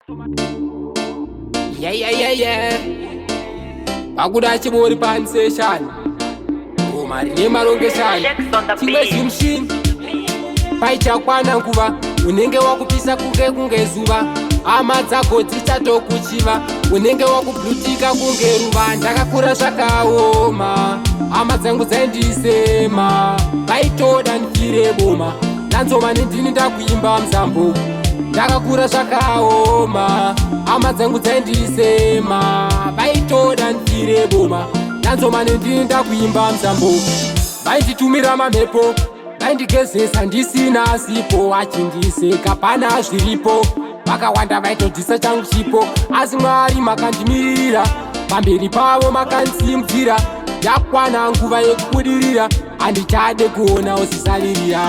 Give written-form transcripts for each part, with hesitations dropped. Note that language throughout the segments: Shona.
Yeah, yeah, yeah, yeah. Pakuda chibori panseshani. Ngoma rine marongeshani. Shakes on the Chimwe beat. chimushini. Paichakwana nguva unenge wakupisa kunge kunge zuva. Hama dzako dzichatokuchiva unenge wakublutika kunge ruva. Ndakakura zvakaoma, hama dzangu dzaindisema, vaitoda ndifire boma. Ndanzoma nendini ndakuimba musambo. Ndakakura zvakaoma, hama dzangu dzaindisema, vaitoda ndifire boma. Ndanzoma nendini ndakuimba musambo. Vainditumira mamhepo, vaindigezesa ndisina sipo, achindiseka pana zviripo. Vakawanda vaitodhisa changu chipo, asi Mwari makandimirira, pamberi pavo makandisimudzira. Yakwana nguva yekubudirira, handichade kuona usisaririra.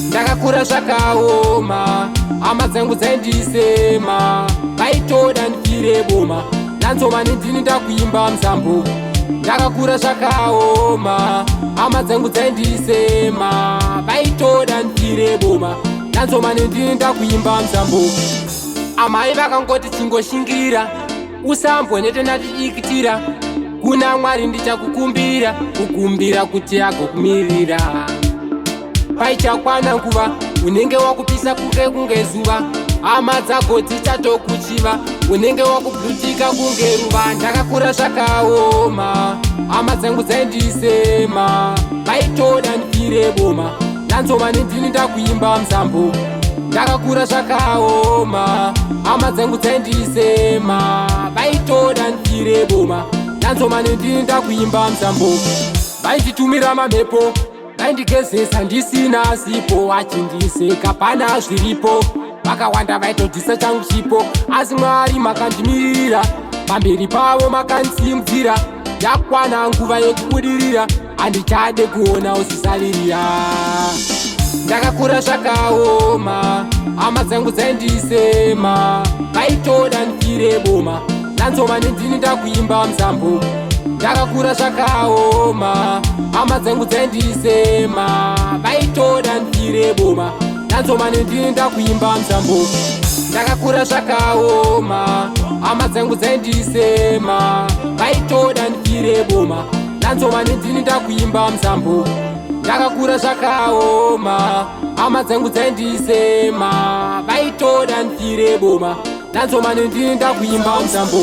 Ndakakura zvakaoma, hama dzangu dzaindisema, vaitoda ndifire boma. Ndanzoma nendini ndakuimba musambo. Ndakakura zvakaoma, hama dzangu dzaindisema, vaitoda ndifire boma. Ndanzoma nendini ndakuimba musambo. Amai vakangoti chingoshingirira, usambonete ndatiikitira. Kuna Mwari ndichakukumbira, kukumbira kuti agokumirira. Paichakwana nguva unenge wakupisa kunge kunge zuva. Hama dzako dzichatokuchiva, unenge wakublutika kunge ruva. Ndakakura zvakaoma, hama dzangu dzaindisema, vaitoda ndifire boma. Ndanzoma nendini ndakuimba musambo. Ndakakura zvakaoma, hama dzangu dzaindisema, vaitoda ndifire boma. Ndanzoma nendini ndakuimba musambo. Vainditumira mamhepo, vaindigezesa ndisina sipo, achindiseka pana zviripo. Vakawanda vaitodhisa changu chipo, asi Mwari makandimirira, pamberi pavo makandisimudzira. Yakwana nguva yekubudirira, handichade kuona usisaririra. Ndakakura zvakaoma, hama dzangu dzaindisema, vaitoda ndifire boma. Ndanzoma nendini ndakuimba musambo. Ndakakura zvakaoma, hama dzangu dzaindisema, vaitoda ndifire boma. Ndanzoma nendini ndakuimba musambo. Ndakakura zvakaoma, hama dzangu dzaindisema, vaitoda ndifire boma. Ndanzoma nendini ndakuimba musambo. Ndakakura zvakaoma, hama dzangu dzaindisema, vaitoda ndifire boma. Ndanzoma nendini ndakuimba musambo.